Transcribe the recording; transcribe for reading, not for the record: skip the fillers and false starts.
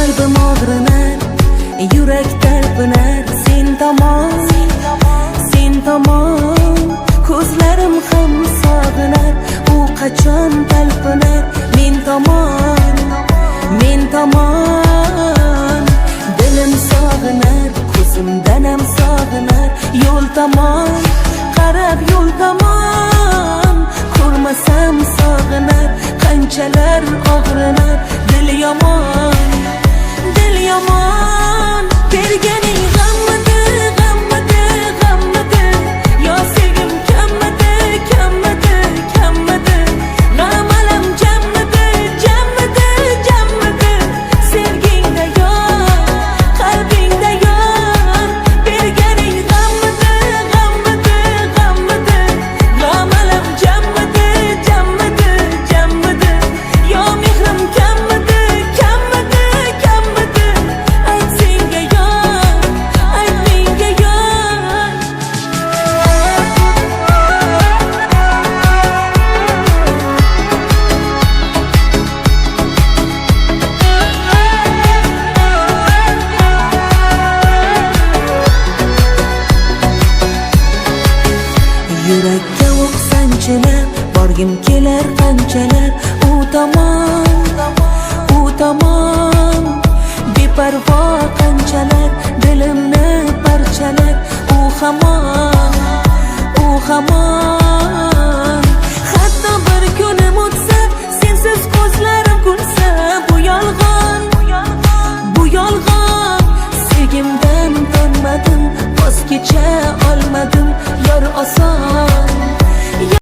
Qalbim og'rinar, yurak talpinar sen tomon, sen tomon. Ko'zlarim ham sog'inar, u qachon talpinar men tomon, men tomon. Dilim sog'inar, ko'zimdan ham sog'inar, yo'l tomon qarab, yo'l tomon. Ko'rmasam sog'inar, qanchalar og'rinar. Dil yomon, dil yomon. Berganing g'ammidi, g'ammidi, g'ammidi? Yo sevgim kammidi, kammidi, kammidi? G'am alam jammidi, jammidi, jammidi? Sevgingda yor, qalbingda yor. Berganing g'ammidi, g'ammidi, g'ammidi? G'am alam jammidi, jammidi, jammidi? Yo mehrim kammidi, kammidi, kammidi? Ayt senga yor, ayt menga yor. Yurakka o'q sanchilar, borgim kelar qanchalar u tomon, u tomon. Beparvo qanchalar dilimni parchalar, u hamon, u hamon. Hatto bir kunim o'tsa sensiz, ko'zlarim kulsa, bu yolg'on, bu yolg'on. Sevgimdan tonmadim, voz kecha olmadim yor oson.